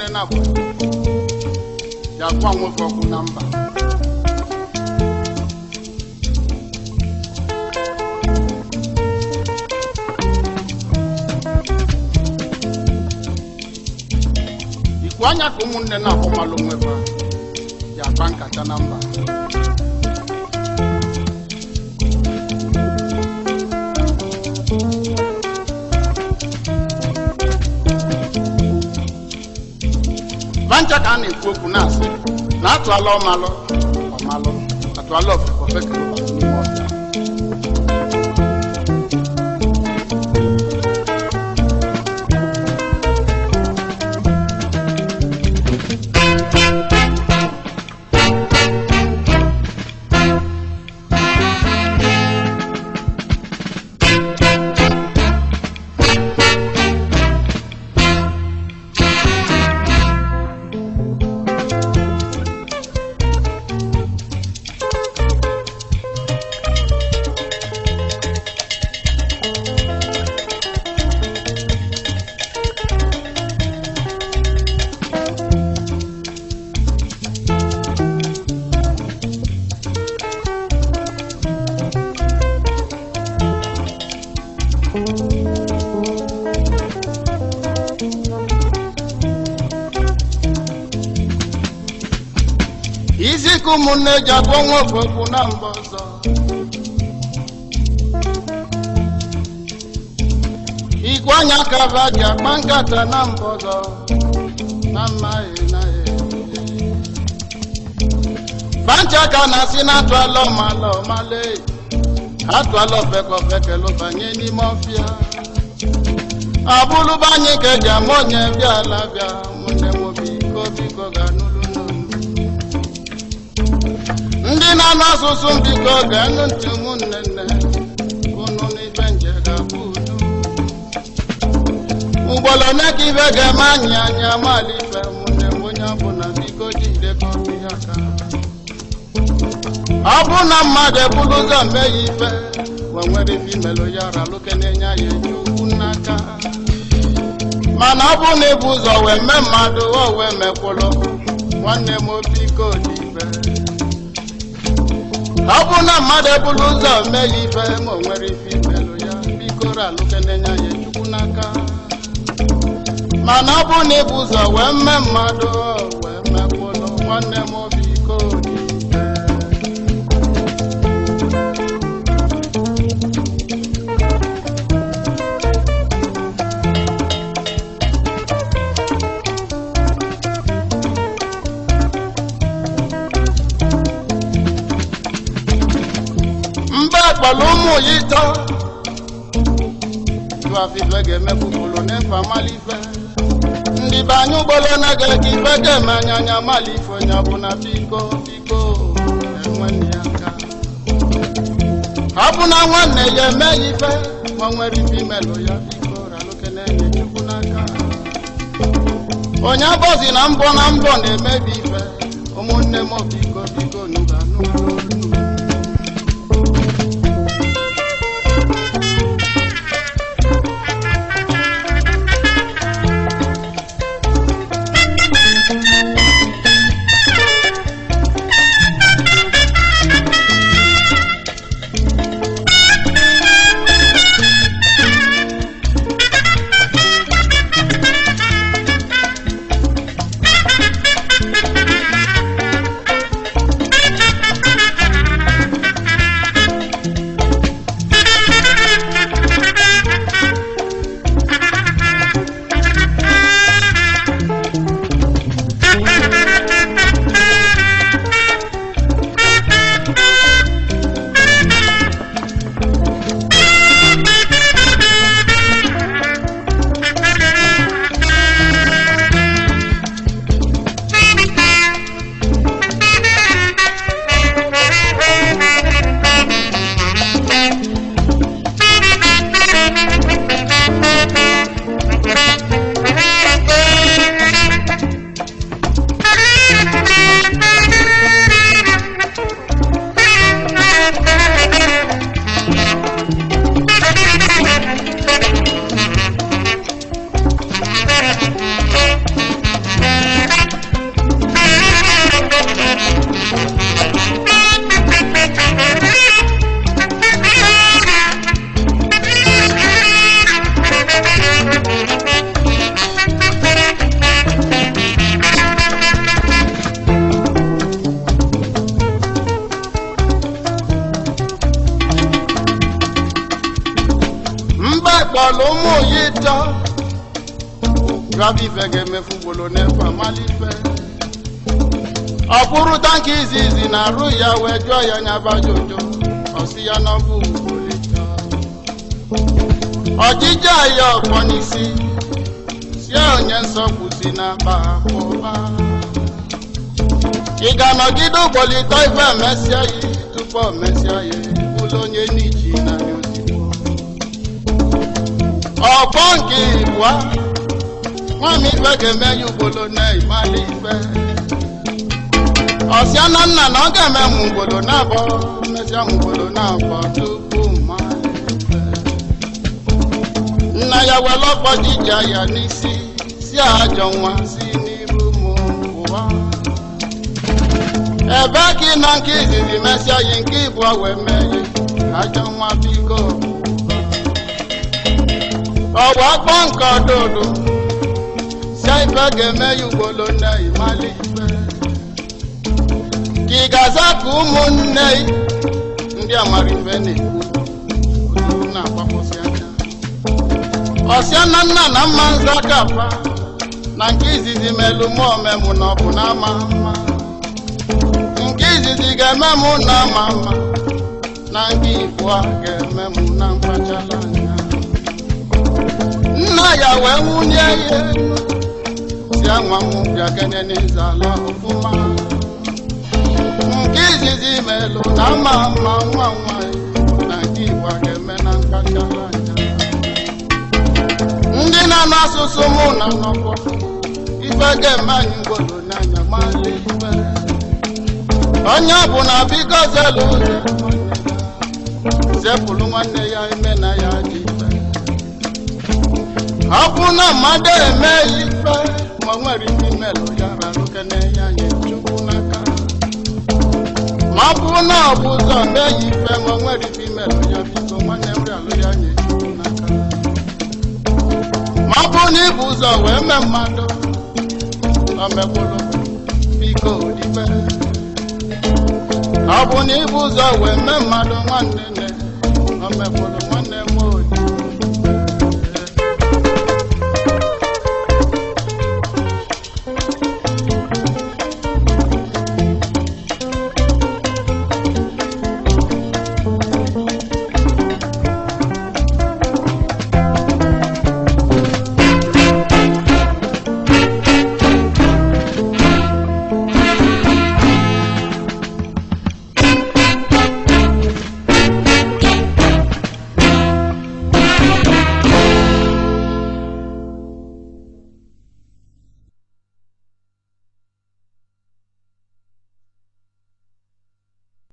Ụmụnne na-abụ ji agwa nwoke ọkụ na mba. Ikwu anya ka ụmụnne na-abụ malụ onwe fa ji akpa nkata na mba. Vancha ka a na-ekwu okwu na-asị na atụala ọmalụ ọmalụ, atụala ofeke ofeke n'ime ọhịa. Isi ka ụmụnne ji agwọ nwoke okwu na mba ọzọ. Igwe anya kava ji akpa nkata na mba ọzọ na mmaghị na bancha ka na-asị na atụala ọmala ọmala, atụala ofeke ofeke lụbanye n'ime ọfịa. Abụlụba anyị ka eji ama onye bịa ala bịa. Ụmụnne m, biko biko ga n'ụlọ n'olu. Ndị na-anụ asụsụ m, biko geenụ ntị. Ụmụnne nne unu n'ife nje ga-abụ udu ugboro ole ka ibe ga-eme anyị anya mala ife. Ụmụnne m, onye ọbụla biko jide kọfị aka. Ọ bụ na mmadụ ebulu ụzọ mee ya ife wee nwere ife imelụ ya ralụke na-enye ya eji ukwu n'aka, mana ọ bụ na ebu ụzọ wee mee mmadụ o wee mekwụlụ, nwanne m, biko dị ife. Ọ bụ na mmadụ ebulu ụzọ mee ya ife ma o nwere ife imelụ ya, biko ralụke na-enye ya chukwu n'aka, mana ọ bụ na ebu ụzọ wee mee mmadụ o wee mekwụlụ, nwanne m, biko dị ife. Mba kpọrọ ụmụ ya ịtọ jụ afọ ife ga-emekwu n'efe amalife. Ndị be anyị ugboro na ga ka ife ga-eme anya anya amalife. Onye ọbụla biko biko enwenne ya aka. Ọ bụ na nwanne ya eme ya ife ma nwere ife imelụ ya, biko ralụke na-enye chukwu n'aka. Onye abọzi na mbọ na mbọ na-emebi ife. Ụmụnne m, biko biko nuga n'ụlọ. Ụmụ ya ịtọ jụaba ife ga-emefu ugboro n'efe amalife. Ọ bụrụ tanka izizi na arụ ya, wee jụọ ya nyaba jojo, ọsị ya n'ọbụ ugboro ịtọ. Ọjịja ya ọkpọ n'isi si onye nsọ kwụsị na akpa pụba. Ị ga-anọgide ugboro ịtọ ife emesịa ya tupu o mesịa ya bụrụ onye n'iji na ozigbo ọkpọ nke ịbụa. Nwam ife ga-eme ya ugboro na ịmala ife. Ọsịa na nna na ọ ga-eme m ugboro na abụọ, mesịa m ugboro na abụọ tupu mmalị ife. Nna ya were ọkpọ jija ya n'isi, si ajọ nwa, si n'iru m pụwa. Ebe ka ị nọ nke izizi mesịa yi, nke ịbụọ wee mee yi. Ajọ nwa, biko. Ọwa akpọ nke ọdụdụ si ife ga-eme ya ugboro nne ịmala ife, ka ị ga-aza ka ụmụnne ndị amara ife na-ekwu ozugbo na-agbapụsị aka. Ọsịa na nna na mma nza kafa na nke izizi melu mụ omemụ na ọ bụ na ama mma. Nke izizi ga-eme mụ na ama mma, na nke ịbụọ ga-eme mụ na mkpachala anya. Nna ya wee nwunye ya enu, si anwa m bịa kene n'ịzala ọfụma. Nke izizi melụ na ama mma, nwa nwa, na nke ịbụọ ga-eme na mkpachala anya. Ndị na-anụ asụsụ mụ na nọkwọ ife ga-eme anyị ngwolo n'anya mala ife. Onye ọbụla biko zelu ụzọ zepụrụ nwanne ya ime na ya ji ife. Ọ bụ na mmadụ eme ife ma o nwere ife imelụ ya, rarụkene ya nye Chukwu n'aka. Ma ọ bụ na ọ bụ ụzọ mee ya ife ma o nwere ife imelụ ya, biko nwanne m, rịalụ ya nye Chukwu n'aka. Ma ọ bụ na ibu ụzọ wee mee mmadụ o mekwụrụ, biko dibe. Ọ bụ na ibu ụzọ wee mee mmadụ, nwanne nne, o mekwụrụ.